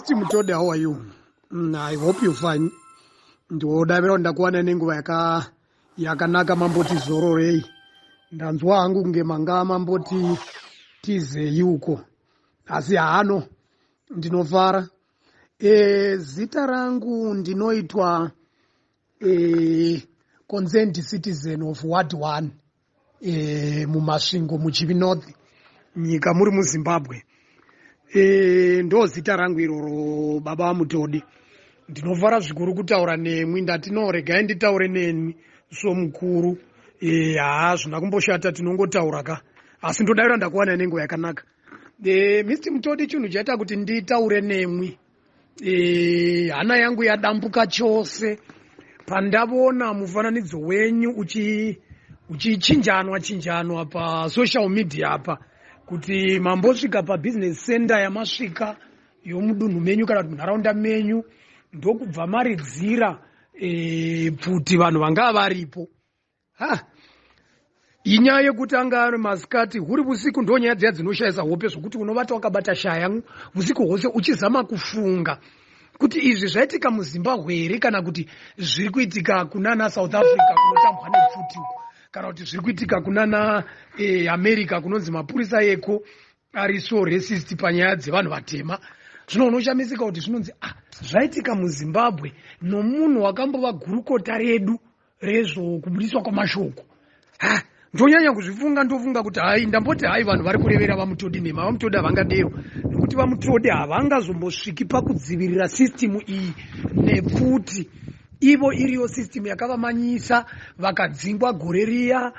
Mr Mutodi, how are you? I hope you fine. Ndodavira kuti ndakuwana nenguva yakanaka mamboti zororei. Ndanzwa hangu kunge manga mamboti tizei uko. Asi haano ndinofara. Zita rangu ndinoitwa concerned citizen of Ward 1 muMasvingo, muChivi North, nyika muri muZimbabwe. Ndo zita rangu iroro, baba vaMutodi. Ndinofara zvikuru kutaura nemwi. Ndati no, regai nditaure nemi somukuru. Haa, zvina kumboshata, tinongotaura ka, asi ndodavira ndakuwana nenguva yakanaka. Mr Mutodi, chinhu chaita kuti nditaure nemwi, hana yangu yadambuka chose pandavona mufananidzo wenyu uchichinjanwa chinjanwa pasocial media apa, kuti mambosvika pabusiness center yamasvika yomudunhu menyu kana kuti munharaunda menyu, ndokubva maridzira pfuti vanhu vanga varipo. Ha, inyaya yekuti anga ari masikati, huri usiku, ndo nyaya dziya dzinoshayisa hope, zvokuti unovata wakabata shaya usiku hwose uchizama kufunga kuti izvi zvaitika muZimbabwe here, kana kuti zviri kuitika kunana South Africa kunotambwa nepfuti uko, kana kuti zviri kuitika kunana America kunonzi mapurisa eko ari so racist panyaya dzevanhu vatema. Zvino unoshamisika kuti zvinonzi, ah, zvaitika muZimbabwe nomunhu wakambova gurukota redu rezvokubudiswa kwamashoko. Ha, ndonyanya kuzvifunga, ndofunga kuti hai, ndamboti hai, vanhu vari kurevera vaMutodi nhema. VaMutodi havangadero, nekuti vaMutodi havangazombosviki pakudzivirira system iyi nepfuti, ivo iriyo system yakavamanyisa vakadzingwa gore riya.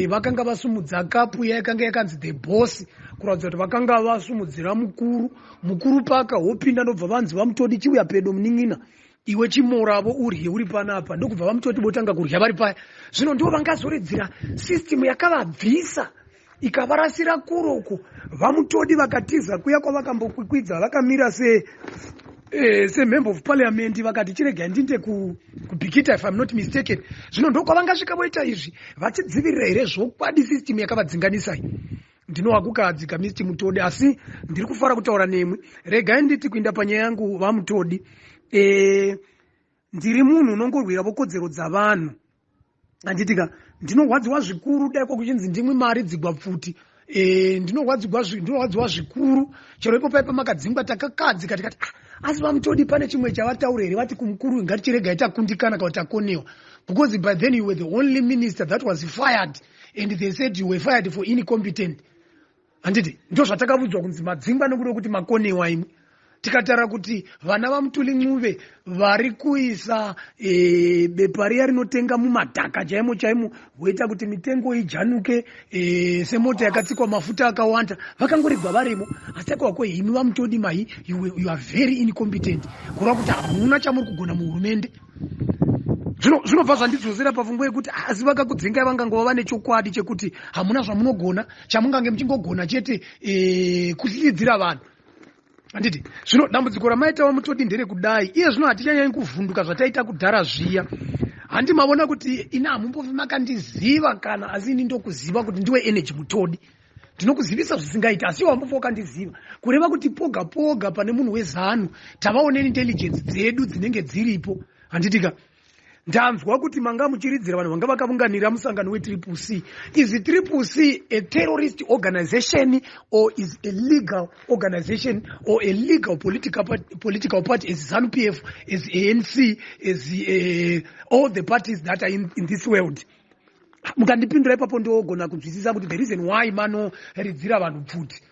Vakanga vasumudza kapu yakanga yakanzi "The Boss", kuratidza kuti vakanga vasumudzira mukuru mukuru. Paka wopinda, ndobva vanzi, "VaMutodi, chiuya pedo munin'ina, iwe chimoravo urye uri panapa." Ndokubva vamutoti votanga kurya vari paya. Zvino ndo vangazoredzera system yakavabvisa ikavarasira kuroko. VaMutodi vakatiza kuya kwavakambokwikwidza vakamira semember of parliament, vakati chiregai ndinde kuBikita, if I'm not mistaken. Zvino ndokwavangasvika voita izvi vachidzivirira here zvokwadi system yakavadzinganisai? Ndinowakukadzika, Mr Mutodi, asi ndiri kufara kutaura nemwi. Regai nditi kuinda panyaya yangu, VaMutodi, ndiri munhu unongorwira vokodzero dzavanhu, handitika? Ndinorwadziwa zvikuru dai kwakuchinzi ndimwi mari dzigwa pfuti. Ndinorwadziwa zvikuru. Chero ipo paipa makadzingwa, takakadzika tikati, ah, asi VaMutodi pane chimwe chavataura here vati kumukuru ngatichiregai takundikana kana takonewa? Because by then you were the only minister that was fired, and they said you were fired for incompetent, handiti? Ndo zvatakavudzwa kunzi madzingwa nekuda kuti makonewa imwe. Tikatara kuti vana vaMthuli Ncube vari kuisa bepa riya rinotenga mumadhaka chaimo chaimo, voita kuti mitengo ijanuke semota yakatsikwa mafuta akawanda, vakangoregwa varimo. Asi takwa imi VaMutodi mai, you are very incompetent, kureva kuti hamuna chamuri kugona muhurumende. Zvinobva zvandidzosera pafungwa yekuti asi vakakudzingai vangangova vane chokwadi chekuti hamuna zvamunogona, chamungange muchingogona chete kutyityidzira vanhu, handiti? Zvino dambudziko ramaitawo Mutodi nderekudai iye zvino hatichanyanyi kuvhunduka zvataita kudhara zviya. Handi maona kuti ini hamumbofi makandiziva kana, asi ini ndokuziva kuti ndiwe Energy Mutodi. Ndinokuzivisa zvisingaiti, asi iwe hambofa wakandiziva. Kureva kuti poga poga pane munhu weZANU tavawo neintelligence dzedu dzinenge dziripo, handitika? Ndanzwa kuti manga muchiridzira vanhu vanga vakaunganira musangano weTriple C. Is Triple C a terrorist organization or is a legal organization or a legal political party as ZANU PF, as ANC, as all the parties that are in this world? Mukandipindura ipapo ndogona kunzwisisa kuti the reason why manoridzira vanhu pfuti.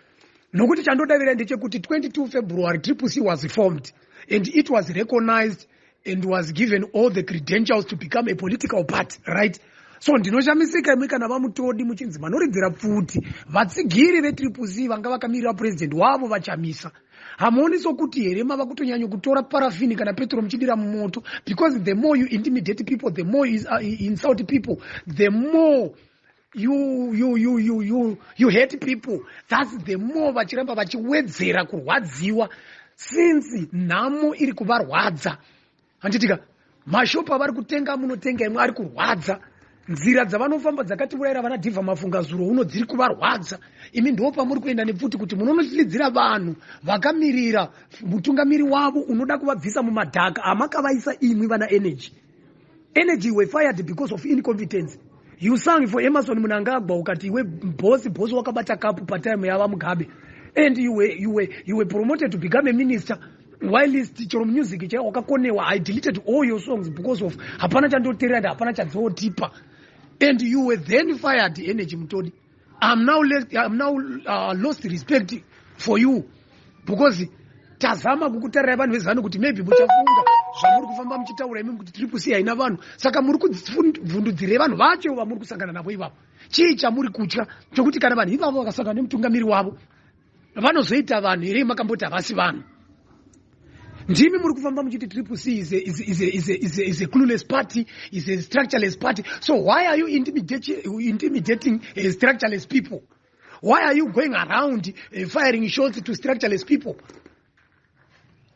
Nokuti chandodavira ndechekuti 22 February Triple C was formed and it was recognized and was given all the credentials to become a political party, right? So ndinoshamisika imwe kana VaMutodi muchinzi vanoridzira pfuti vatsigiri veTriple C vanga vakamirira purezidendi wavo vaChamisa. Hamuoni sokuti here mava kutonyanya kutora parafini kana petro muchidira mumoto? Because the more you intimidate people, the more you insult people, the more you hate people, that's the more vachiramba vachiwedzera kurwadziwa, since nhamo iri kuvarwadza, handitika? Mashopu avari kutenga, munotenga imwe, ari kurwadza. Nzira dzavanofamba dzakatiurayira vana Dhivha Mafunga zuro uno dziri kuvarwadza. Imi ndo pamuri kuenda nepfuti kuti munonotyilidzira vanhu vakamirira mutungamiri wavo unoda kuvabvisa mumadhaka amakavaisa imwi vana Energy. Energy were fired because of incompetence. You sang for Emmerson Mnangagwa, ukati iwe boss, boss wakabata kapu patime yava Mugabe, and you were promoted to become a minister whilst chero music chai wakakonewa. I deleted all your songs because of hapana chandoteerera and hapana chadzotipa, and you were then fired. Energy Mutodi, I'm now lost respect for you because tazama kukutarirai vanhu veZANU kuti maybe muchafunga zvamuri kufamba muchitaura imi kuti Triple C haina vanhu. Saka muri kuvhundudzirei vanhu vacho vamuri kusangana navo ivavo? Chii chamuri kutya chokuti kana vanhu ivavo vakasangana nemutungamiri wavo vanozoita vanhu here? Makamboti havasi vanhu. Ndimi muri kufamba muchiti Triple C is a clueless party, is a structureless party. So why are you intimidating structureless people? Why are you going around firing shots to structureless people?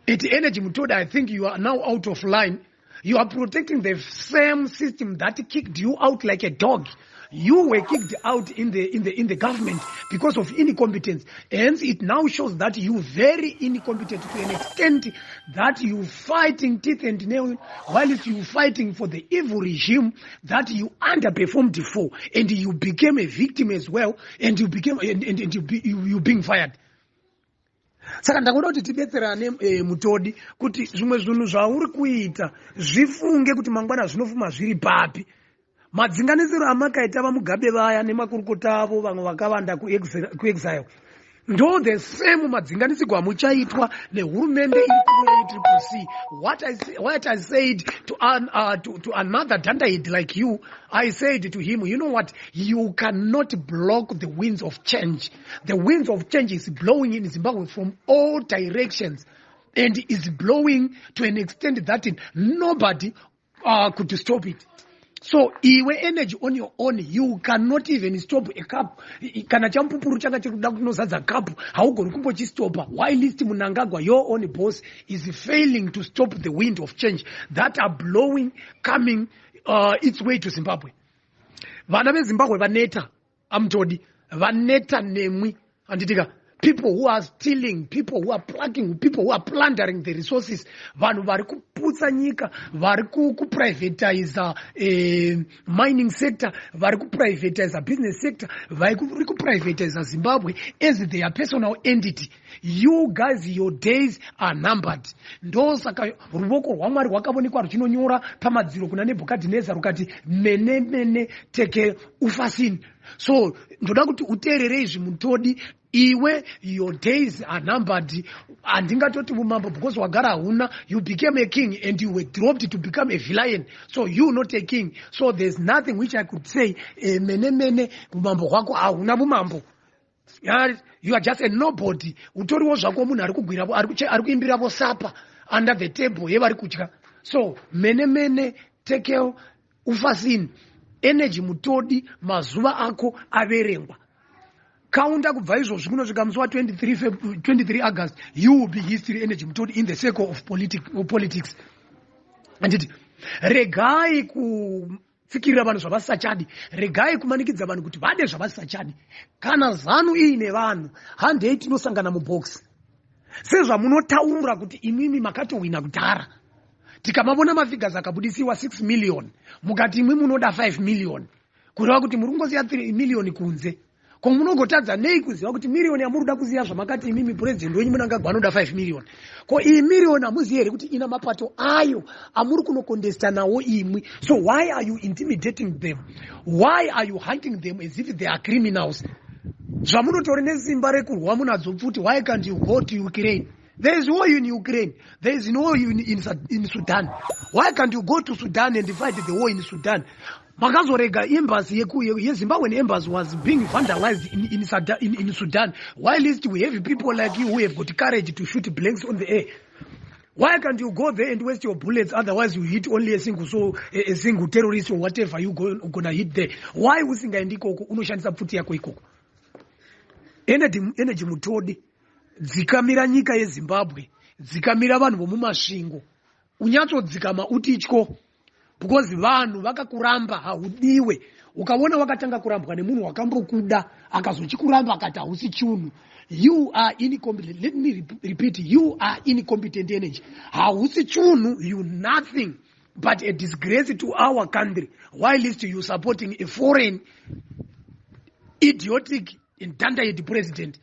At Energy Mutodi, I think you are now out of line. You are protecting the same system that kicked you out like a dog. You were kicked out in the government because of incompetence. Hence, it now shows that you very incompetent to an extent that you fighting teeth and nail while you fighting for the evil regime that you underperformed for, and you became a victim as well, and you became and you being fired. Saka ndakuda kuti tibetserane, Mutodi, kuti zvimwe zvinhu zvauri kuita zvifunge kuti mangwana zvinofuma zviri papi. Madzinganisiro amakaita vaMugabe vaya nemakurukota avo, vamwe vakavanda kuexile, ndo the same madzinganisirwo amuchaitwa nehurumende iri kuuya yeTriple C. What I said to another dunderhead like you, I said to him, "You know what? You cannot block the winds of change." The winds of change is blowing in Zimbabwe from all directions and is blowing to an extent that nobody could stop it. So iwe Energy, on your own you cannot even stop a cup. Kana chamupupuru changa chiri kuda kunozadza kapu, haugoni kumbochistopa, whilst Mnangagwa, your own boss, is failing to stop the wind of change that are blowing, coming its way to Zimbabwe. Vana veZimbabwe vaneta, aMutodi, vaneta nemwi, handitika? People who are stealing, people who are plucking, people who are plundering the resources, vanhu vari kuputsa nyika, vari kuprivatiza mining sector, vari kuprivatiza business sector, vari kuprivatiza Zimbabwe as their personal entity. You guys, your days are numbered. Ndosaka ruoko rwaMwari rwakaonekwa ruchinonyora pamadziro kuna Nebhukadhineza rukati, "Mene mene tekel ufarsin." So ndoda kuti uteerere izvi, Mutodi. Iwe, your days are numbered. Handingatoti umambo because wagara hauna. You became a king and you were dropped to become a villain, so you not a king. So there's nothing which I could say. Mene mene, umambo hwako hauna umambo. You are just a nobody. Utoriwo zvako munhu ari kugwira, ari kuimbiravo supper under the table yevari kutya. So mene mene tekel ufarsin. Energy Mutodi, mazuva ako averengwa. Kaunda kubva izvozvi kunosvika musi wa23 23 August, you will be history, Energy Mutodi, in the circle of politics, handiti? Regai kupfikirira vanhu zvavasisachadi. Regai kumanikidza vanhu kuti vade zvavasisachadi. Kana ZANU iine vanhu, handei tinosangana mubhokisi sezvamunotaura kuti imwimi makatohwina kudhara. Tikamavona mafigures akabudisiwa, 6 million, mukati imwi munoda 5 million, kureva kuti muri kungosiya 3 million kunze. Ko munogotadza nei kuziva kuti miriyoni yamuri kuda kuziva zvamakati imimi purezidendi wenyu Mnangagwa anoda 5 million? Ko iyi miriyoni hamuzivi here kuti ina mapato ayo amuri kunokondesta nawo imwi? So why are you intimidating them? Why are you hunting them as if they are criminals? Zvamunotori nesimba rekurwa munadzo pfuti, why can't you go to Ukraine? There is war in Ukraine. There is no war in Sudan. Why can't you go to Sudan and fight the war in Sudan? Makazorega embassy yeZimbabwean embassy was being vandalized in Sudan, whilst we have people like you who have got courage to shoot blanks on the air. Why can't you go there and waste your bullets? Otherwise you hit only a single, so a single terrorist or whatever you gonna hit there. Why usingaendi ikoko unoshandisa pfuti yako ikoko? Energy Mutodi, dzikamira nyika yeZimbabwe, dzikamira vanhu vomuMasvingo, unyatsodzikama uti tyo. Because vanhu vakakuramba, haudiwe. Ukaona wakatanga kurambwa nemunhu wakambokuda, akazochikuramba akati hausi chunhu, you are incompetent. Let me repeat, you are incompetent energy. Hausi chunhu, you nothing but a disgrace to our country, whilst you supporting a foreign idiotic and dunderhead president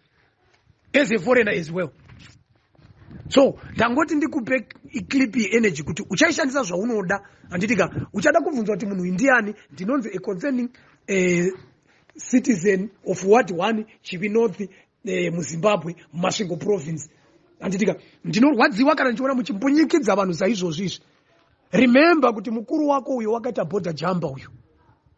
as a foreigner as well. So ndangoti ndikupe clip yeEnergy kuti uchaishandisa zvaunoda, handitika? Uchada kubvunza kuti munhu ndiani. Ndinonzi a concerning citizen of Ward 1, Chivi North, muZimbabwe, muMasvingo Province, handitika? Ndinorwadziwa kana ndichiona muchimbunyikidza vanhu saizvozvo izvi. Remember kuti mukuru wako uyo wakaita border jumper, uyo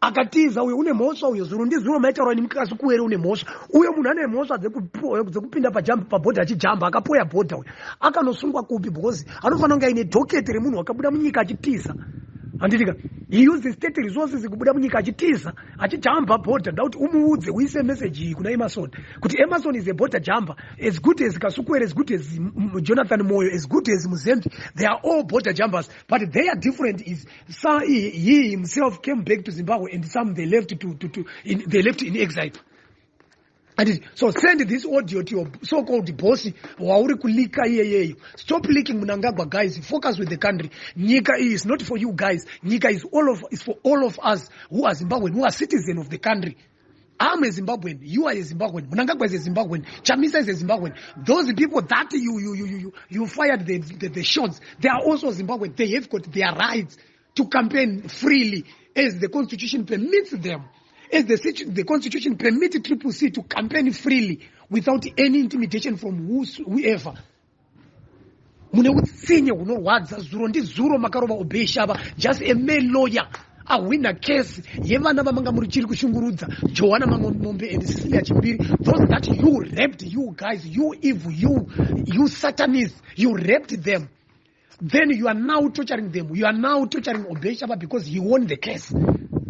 akatiza uyo, une mhosva uyo. Zuro ndizuro maitaura neMukasukuwere, une mhosva uyo. Munhu ane mhosva dzekupinda pabhodha achijamba, akapoya bhodha uyo, akanosungwa kupi? Because anofanira kunge aine docket remunhu wakabuda munyika achitiza, handitika? He used state resources kubuda munyika achitiza, achijamba bhodha. Nda kuti umuudze, uise message iyi kuna Emerson kuti Emerson is a border jumper as good as Kasukuwere, as good as Jonathan Moyo, as good as Muzembi. They are all border jumpers, but they are different is some, he himself came back to Zimbabwe, and some they left to in, they left in exile. And so send this audio to your so-called boss wauri kulika iyeyeyo. Stop leaking Mnangagwa, guys. Focus with the country. Nyika is not for you guys. Nyika is for all of us who are Zimbabwean, who are citizen of the country. I'm a Zimbabwean. You are a Zimbabwean. Mnangagwa is a Zimbabwean. Chamisa is a Zimbabwean. Those people that you fired the shots, they are also Zimbabwean. They have got their rights to campaign freely as the constitution permits them. As the constitution permits Triple C to campaign freely without any intimidation from whoever. Mune utsinye hunorwadza. Zuro ndizuro makarova Obey Shava, just a male lawyer ahwina case yevana vamanga muri chiri kushungurudza, Joana Mangombe and Cecilia Chimbiri, those that you raped. You guys, you evil, you satanists, you raped them. Then you are now torturing them. You are now torturing Obey Shava because he won the case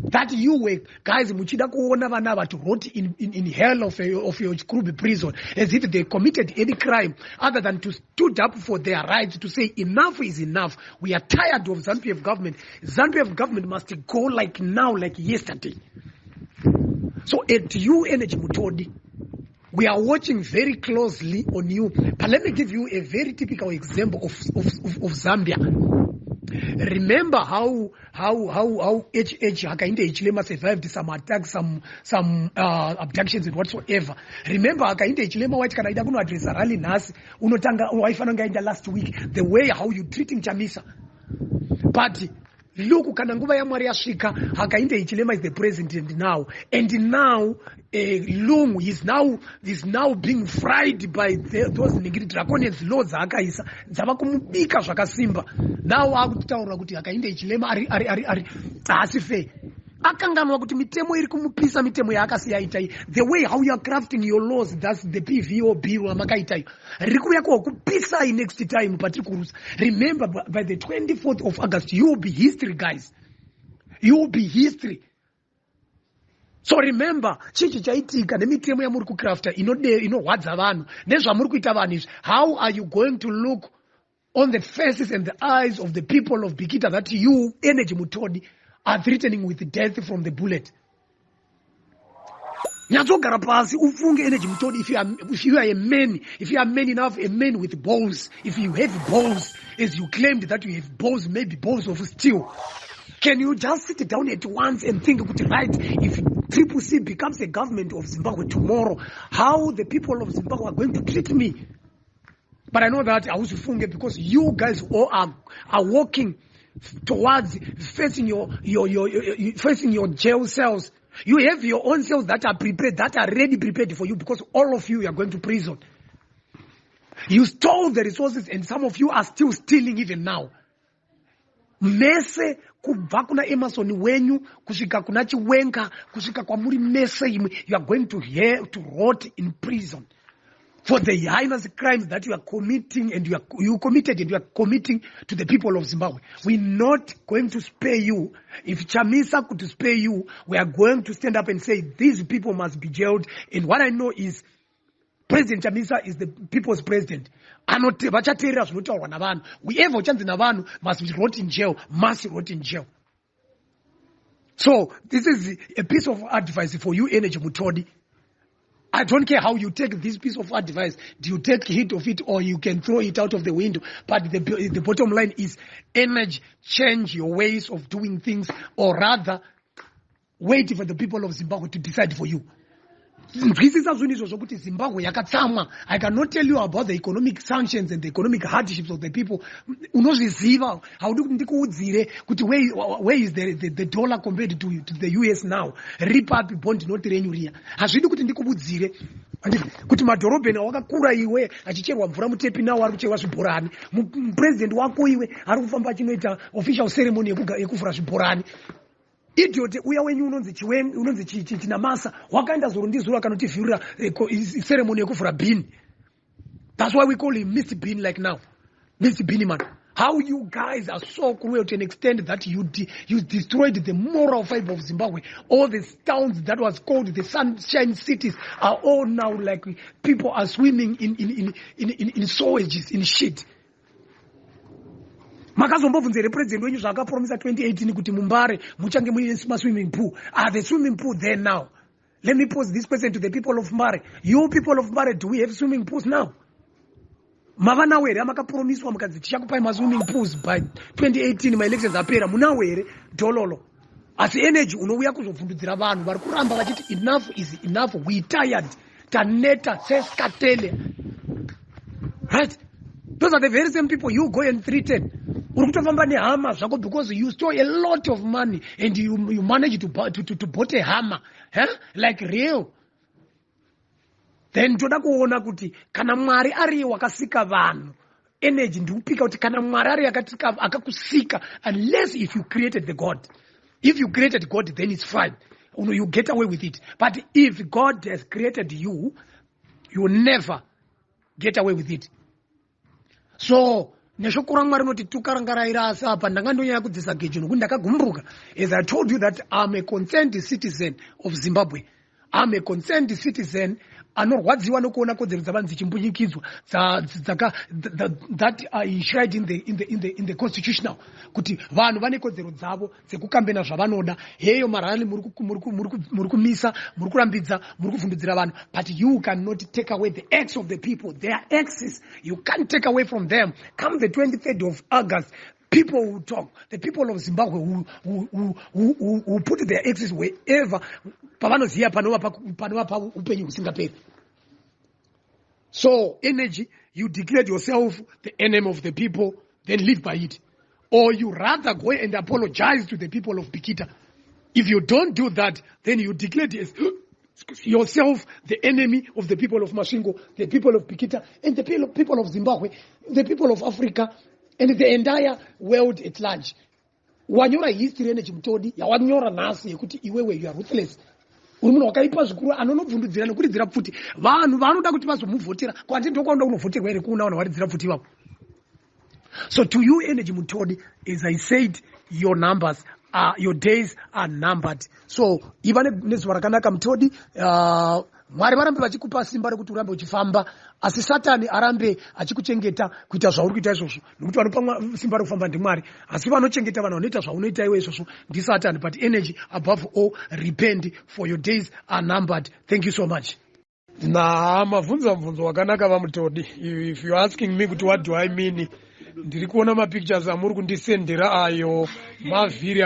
that you were guys muchida kuona vana ava to rot in hell of your Chikurubi prison, as if they committed any crime other than to stood up for their rights, to say enough is enough. We are tired of ZANU-PF government. ZANU-PF government must go like now, like yesterday. So at you, Energy Mutodi, we are watching very closely on you. But let me give you a very typical example of Zambia. Remember how HH Hakainde Hichilema survived some attacks, some abductions and whatsoever. Remember Hakainde Hichilema waiti kana aida kunoadresa rally nhasi, unotanga waifanira kunge aenda last week. The way how you treating Chamisa, but look, kana nguva yaMwari yasvika, Hakainde Hichilema is the president now, and now Lungu is now being fried by those ningiri draconians laws dzaakaisa, dzava kumubika zvakasimba. Now akutaura kuti Hakainde Hichilema ari ari ari ari haasi fair. Akanganwa kuti mitemo iri kumupisa, mitemo yaakasiya itai. The way how you are crafting your laws, that's the PVO bill amakaitayo, riri kuuya kuhokupisai next time patiri kurusa. Remember, by the 24th of August, you will be history, guys. You will be history. So remember chii chichaitika nemitemo yamuri kucrafta inorwadza vanhu nezvamuri kuita vanhu izvi. How are you going to look on the faces and the eyes of the people of Bikita that you, Energy Mutodi, are threatening with death from the bullet? Nyatsogara pasi ufunge, Energy Mutodi. If you are a man, if you are man enough, a man with balls, if you have balls as you claimed that you have balls, maybe balls of steel, can you just sit down at once and think kuti, right, if Triple C becomes a government of Zimbabwe tomorrow, how the people of Zimbabwe are going to treat me? But I know that hauzifunge because you guys all are walking towards facing your jail cells. You have your own cells that are prepared, that are ready prepared for you, because all of you are going to prison. You stole the resources, and some of you are still stealing even now. Mese kubva kuna Emerson wenyu kusvika kuna Chiwenga, kusvika kwamuri mese imwe, you are going to rot in prison for the heinous crimes that you are committing and you committed and you are committing to the people of Zimbabwe. We're not going to spare you. If Chamisa could spare you, we are going to stand up and say these people must be jailed. And what I know is President Chamisa is the people's president. Vachateerera zvinotaurwa navanhu. Whoever uchanzi navanhu must be rot in jail, must rot in jail. So this is a piece of advice for you, Energy Mutodi. I don't care how you take this piece of advice. Do you take heed of it or you can throw it out of the window? But the bottom line is, Energy, change your ways of doing things, or rather wait for the people of Zimbabwe to decide for you. Nzwisisa zvinhu izvo zvokuti Zimbabwe yakatsamwa. I cannot tell you about the economic sanctions and the economic hardships of the people. Unozviziva, haudi kuti ndikuudzire kuti where is the dollar compared to the US now, ripapi bond note renyu riya. Hazvidi kuti ndikuudzire kuti madhorobheni awakakura iwe achicherwa mvura mutepi nawo ari kucherwa zvibhorani. Mupresident wako iwe ari kufamba achinoita official ceremony yekuvhura zvibhorani. Idiot uya wenyu unonzi unonzi Chinamasa wakaenda zuro ndizuro akanotivhurira ceremony yekuvhura bin. That's why we call him Mr Bean, like now Mr Bean man. How you guys are so cruel to an extent that you destroyed the moral fiber of Zimbabwe. All the towns that was called the sunshine cities are all now like people are swimming in sewages, in shit. Makazombobvunza here president wenyu zvaakapromisa 2018 kuti muMbare muchange muine maswimming pool? Are the swimming pool there now? Let me pose this question to the people of Mbare. You people of Mbare, do we have swimming pools now? Mava nawo here amakapromiswa mukanzi tichakupai maswimming pools by 2018 maelections apera? Munawo here dhololo? Asi Energy, unouya kuzobvundudzira vanhu vari kuramba vachiti enough is enough, we tired, taneta seskatele, right? Those are the very same people you go and threaten. Uri kutofamba nehama zvako because you stole a lot of money and you manage to bought a hammer, huh? Like real. Then toda kuona kuti kana Mwari ariye wakasika vanhu, Energy, ndikupika kuti kana Mwari ari akakusika, unless if you created the God. If you created God, then it's fine, you get away with it. But if God has created you, you never get away with it. So neshoko raMwari rinoti tukarangaraira. Asi apa ndanga ndonyanya kudzisa gejo nokuti ndakagumbuka. As I told you that I'm a concerned citizen of Zimbabwe. I'm a concerned citizen anorwadziwa nokuona kodzero dzavanhu dzichimbunyikidzwa that are enshrined in the constitutional, kuti vanhu vane kodzero dzavo dzekukambena zvavanoda. Heyo marally muri kumisa, muri kurambidza, muri kuvhundudzira vanhu, but you cannot take away the acts of the people, their axes you can't take away from them. Come the 23rd of August, people will talk. The people of Zimbabwe who put their axes wherever pavanoziva panovapa upenyu husingaperi. So Energy, you declared yourself the enemy of the people, then live by it, or you rather go and apologize to the people of Bikita. If you don't do that, then you declared yourself the enemy of the people of Masvingo, the people of Bikita, and the people of Zimbabwe, the people of Africa, and the entire world at large. Wanyora history, Energy Mutodi, yawanyora nhasi yekuti iwewe you are ruthless, uri munhu wakaipa zvikuru anonobvundudzira nekuridzira pfuti vanhu vanoda kuti vazomuvhotera. Kwandi ndokwaanoda kunovhoterwa here kuuna vanhu varidzira pfuti ivavo? So to you, Energy Mutodi, as I said, your days are numbered. So iva nezuva rakanaka, Mutodi. Mwari varambe vachikupa simba rekuti urambe uchifamba, asi Satani arambe achikuchengeta kuita zvauri kuita izvozvo, nokuti vanopa simba rekufamba ndiMwari, asi vanochengeta vanhu vanoita zvaunoita iwe izvozvo ndiSatani. But Energy, above all, repent, for your days are numbered. Thank you so much. Na mabvunza mubvunzo wakanaka, vaMutodi. If you are asking me kuti what do I mean, ndiri kuona mapictures amuri kundisendera ayo, mavhiri,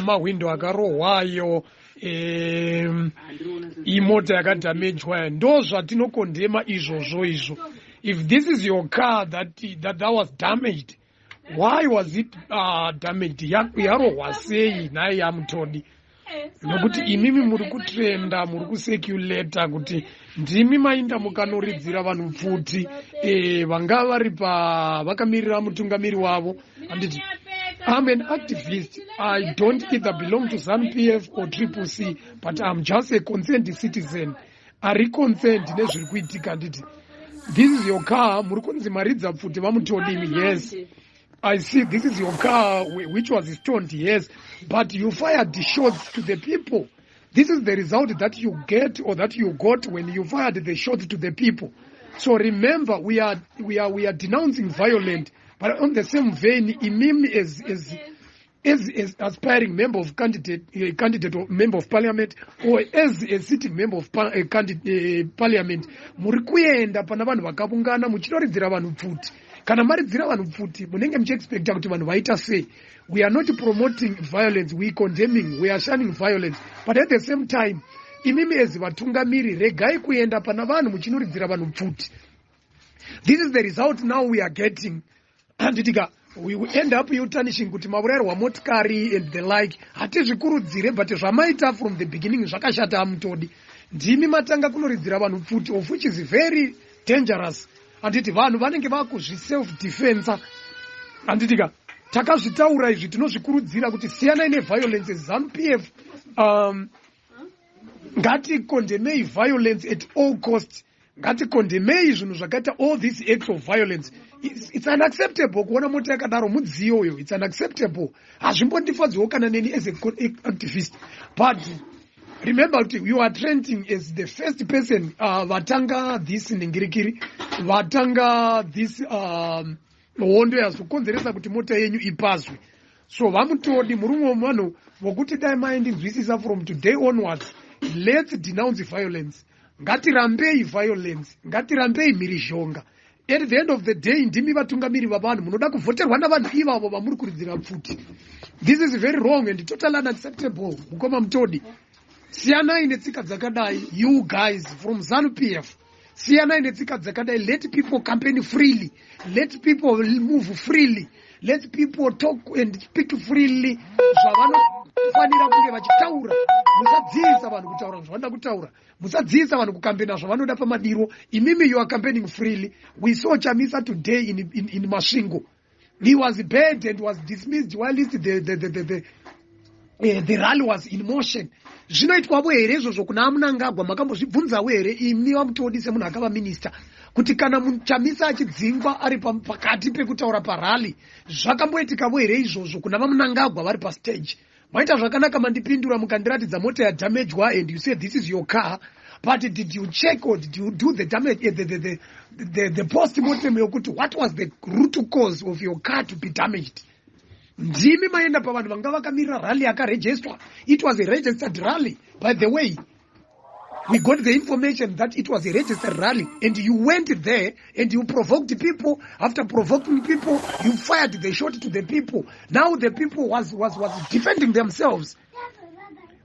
mahwindo akarohwa ayo, imota yakadhamejwa. Ndo zvatinokondema izvozvo izvo. If this is your car that was damaged, why was it damaged? Yarohwa sei nhai yaMutodi? Nokuti imimi muri kutrenda, muri kuseculata kuti ndimi mainda mukanoridzira vanhu pfuti vanga vari pa vakamirira mutungamiri wavo, handiti? I'm an activist. I don't either belong to ZANU PF or Triple C, but I'm just a concerned citizen ari concerned nezviri kuitika, handiti? This is your car, muri kunzi maridza pfuti, vaMutodimi. Yes, I see this is your car which was stoned, yes, but you fired the shots to the people. This is the result that you get or that you got when you fired the shots to the people. So remember, we are denouncing violence, but on the same vein, imimi as As an aspiring member of candidate, a candidate or member of parliament, or as a sitting member of par, a candidate, parliament, muri kuenda pana vanhu vakaungana muchinoridzira vanhu pfuti. Kana maridzira vanhu pfuti, munenge muchiexpecta kuti vanhu vaita sei? We are not promoting violence. We condemning, we are shunning violence, but at the same time, imimi as vatungamiri, regai kuenda pana vanhu muchinoridzira vanhu pfuti. This is the result now we are getting, handitika? We will end up you tarnishing kuti maurayirwa motikari and the like. Hatizvikurudzire, but zvamaita from the beginning zvakashata. Hamutodi, ndimi matanga kunoridzira vanhu pfuti, of which is very dangerous, handiti? Vanhu vanenge vakuzviself defensa, handitika? Takazvitaura izvi, tinozvikurudzira kuti siyanai neviolence. ZANU PF, ngaticondemei violence at all cost. Ngaticondemei zvinhu zvakaita all these acts of violence. It's unacceptable kuona mota yakadaro, mudziyo uyo. It's unacceptable, hazvimbondifadziwo kana neni as a activist. But remember kuti you are trending as the first person vatanga this ningirikiri, vatanga this hondo yazokonzeresa kuti mota yenyu ipazwe. So VaMutodi, murume wevanhu vokuti dai maindinzwisisa from today onwards, let's denounce violence. Ngatirambei violence, ngatirambei mhirizhonga. At the end of the day, ndimi vatungamiri vavanhu, munoda kuvhoterwa navanhu ivavo vamuri kuridzira pfuti. This is very wrong and totally unacceptable. Mukoma Mutodi, siyanai netsika dzakadai. You guys from ZANU PF, siyanai netsika dzakadai. Let people campaign freely, let people move freely, let people talk and speak freely zvavanofanira kunge vachitaura. Musadzivisa vanhu kutaura zvavanoda kutaura, musadzivisa vanhu kukambena zvavanoda pamadiro. Imimi, you are campaigning freely. We saw Chamisa today in Masvingo. He was bad and was dismissed while the rally was in motion. Zvinoitwavo here izvozvo kuna Mnangagwa? Makambozvibvunzawo here imi VaMutodi, semunhu akava minista, kuti kana Chamisa achidzingwa ari pakati pekutaura parally, zvakamboitikavo here izvozvo kuna VaMnangagwa vari pastage? Maita zvakanaka mandipindura, mukandiratidza mota yadamagwa, and you say this is your car. But did you check or did you do the damage, the post mortem yokuti what was the root cause of your car to be damaged? Ndimi maenda pavanhu vanga vakamirira rally yakarejestwa. It was a registered rally, by the way. We got the information that it was a registered rally, and you went there and you provoked people. After provoking people, you fired the shot to the people. Now the people was defending themselves.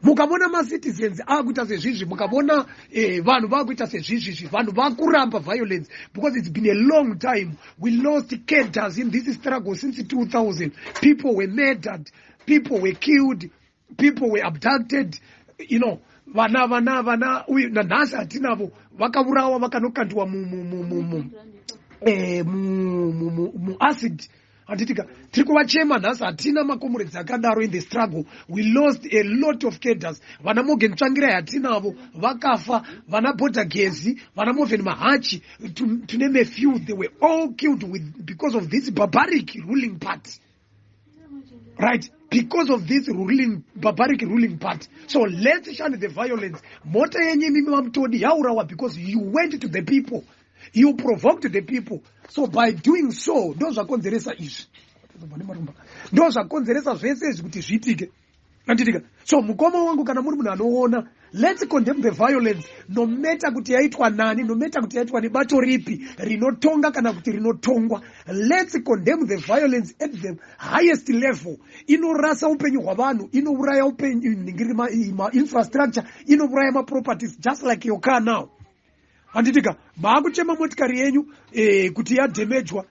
Mukavona macitizens akuita sezvizvi, mukavona vanhu vakuita sezvizvizvi, vanhu vakuramba violence, because it's been a long time. We lost cadres in this struggle since 2000. People were murdered, people were killed, people were abducted. Vana vana vana uyu nanhasi hatinavo, vakaurawa, vakanokandiwa muacid, handitika? Tiri kuvachema nhasi, hatina macomrades akadaro. In the struggle we lost a lot of cadres. Vana Morgan Tsvangirai hatinavo, vakafa. Vana Border Gezi, vana Moven Mahachi, to name a few, they were all killed because of this barbaric ruling party, right? Because of this ruling barbaric ruling party. So let's shun the violence. Mota yenyu imimi VaMutodi yaurawa because you went to the people, you provoked the people. So by doing so, ndo zvakonzeresa izvi, ndo zvakonzeresa zvese izvi kuti zviitike, anditika? So mukoma wangu, kana muri munhu anoona, let's condemn the violence, no matter kuti yaitwa nani, no matter kuti yaitwa nebato ripi rinotonga kana kuti rinotongwa. Let's condemn the violence at the highest level. Inorasa upenyu hwavanhu, inouraya upenyu, mainfrastructure, inouraya maproperties, just like your car now, handitika? Maakuchema motikari yenyu kuti yadhemejwa.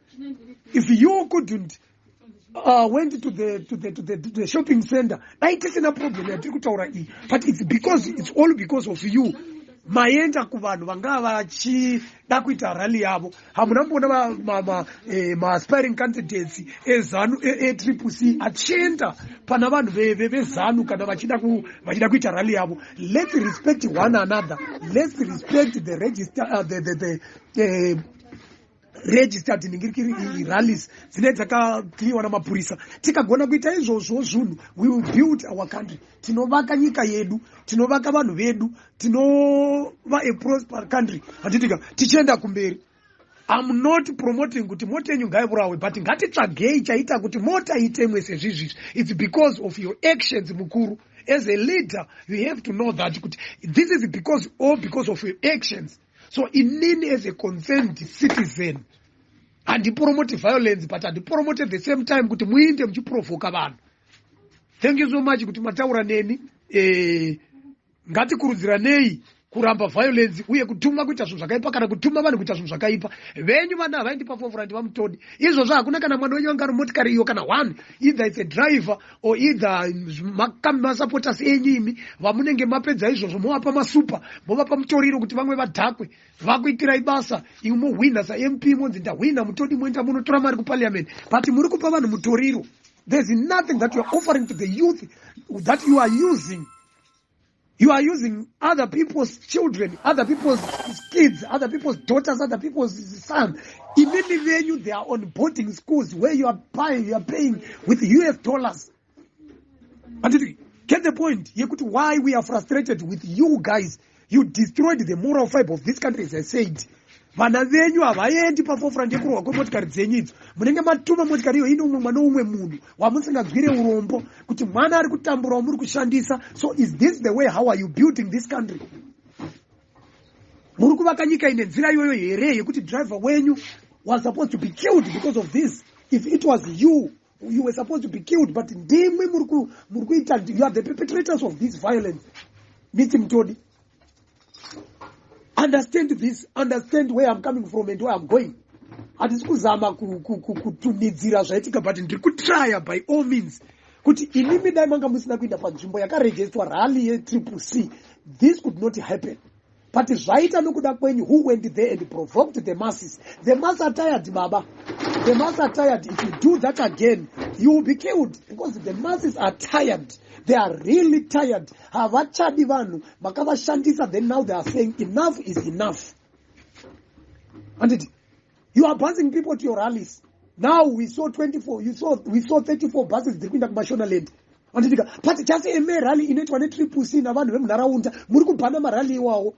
If you couldn't went to the shopping center, dai tisina problem yatiri kutaura iyi. But it's all because of you. Maenda kuvanhu vanga vachida kuita rally yavo. Hamuna mboona maaspiring candidates eZANU, eTriple C, achienda pana vanhu veZANU kana vachida kuita rally yavo. Let's respect one another. Let's respect the register the registered ningirikiri rallies dzine dzakakliwa namapurisa. Tikagona kuita izvozvo zvinhu, we will build our country. Tinovaka nyika yedu, tinovaka vanhu vedu, tinova a prosper country, handitika? Tichienda kumberi. I'm not promoting kuti mota yenyu ngaiurawe, but ngatitsvagei chaita kuti mota itemwe sezvizvizvi. It's because of your actions, mukuru. As a leader, you have to know that kuti this is because, all because of your actions. So inini as a concerned citizen, handipromote violence, but handipromote at the same time kuti muinde muchiprovoka vanhu. Thank you so much kuti mataura neni. Ngatikurudziranei kuramba violence uye kutuma kuita zvinhu zvakaipa kana kutuma vanhu kuita zvinhu zvakaipa. Venyu vana havaendi paforefront, vaMutodi. Izvozvo hakuna kana mwana wenyu anga motikari iyo kana one. Either it's a driver or either masupporters enyu imi vamunenge mapedza izvozvo, movapa masupa, movapa mutoriro kuti vamwe vadhakwe, vakuitirai basa. Imwe mohwina saMP, monzi ndahwina, Mutodi, moenda munotora mari kuparliament, but muri kupa vanhu mutoriro. There's nothing that you are offering to the youth that you are using. You are using other people's children, other people's kids, other people's daughters, other people's son. Imimi venyu, they are on boarding schools where you are buying, you are paying with US dollars. Anditi get the point yekuti why we are frustrated with you guys? You destroyed the moral fiber of this country. As I said, vana venyu havaendi paforefront yekurohwa kwemotikari dzenyu idzo. Munenge matuma motikari iyo ine umwe mwana, umwe munhu wamusingadzwire urombo kuti mwana ari kutambura wamuri kushandisa. So is this the way? How are you building this country? Muri kuvaka nyika ine nzira iyoyo here yekuti driver wenyu was supposed to be killed because of this? If it was you, you were supposed to be killed, but ndimwi muri kuita, you are the perpetrators of this violence. Miti Mutodi, understand this, understand where I'm coming from and where I'm going. Hatisi kuzama kutumidzira zvaitika, but ndiri kutrya by all means kuti imimi dai manga musina kuenda panzvimbo yakaregisterwa rally yeTriple C, this could not happen. But zvaita nokuda kwenyu who went there and provoked the masses. The mass are tired, baba. The mass are tired. If you do that again, you will be killed, because the masses are tired. They are really tired. Havachadi vanhu makavashandisa. Then now they are saying enough is enough. Anditi you are busing people to your rallies? Now we saw 24, you saw, we saw 34 buses dziri kuenda kuMashonaland, anditika? But just eme rally inoitwa neTriple C navanhu vemunharaunda, muri kubhana marally iwawo.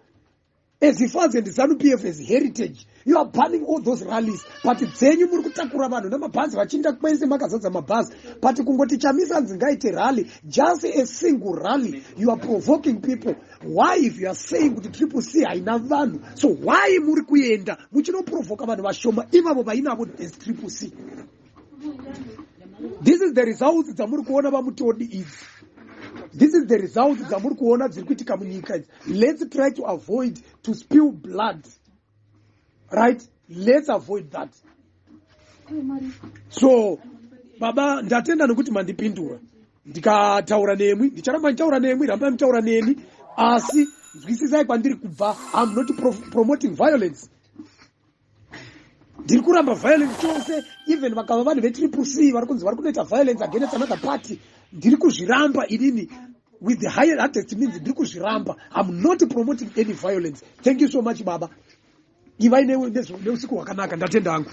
As far and ZANU PF as heritage, you are banning all those rallies, but dzenyu muri kutakura vanhu namabhazi vachiinda kwese, makazadza mabhazi. But kungoti Chamisa nzi ngaite rally, just a single rally, you are provoking people. Why? If you are saying kuti Triple C haina vanhu, so why muri kuenda muchinoprovoka vanhu vashoma ivavo vainavo as Triple C? This is the results dzamuri kuona, vaMutodi, idzi. This is the results dzamuri kuona dziri kuitika munyika idzi. Let's try to avoid to spill blood, right? Let's avoid that. So baba, ndatenda nokuti mandipindura ndikataura nemwi. Ndicharamba ndichitaura nemwi, rambai mutaura neni, asi nzwisisai kwandiri kubva. I'm not promoting violence. Ndiri kuramba violence chose. Even vakava vanhu veTriple C vari kunzi vari kunoita violence against another party, ndiri kuzviramba inini with the higher hardest means. Ndiri kuzviramba. I'm not promoting any violence. Thank you so much, baba. Ivai neusiku hwakanaka. Ndatenda hangu.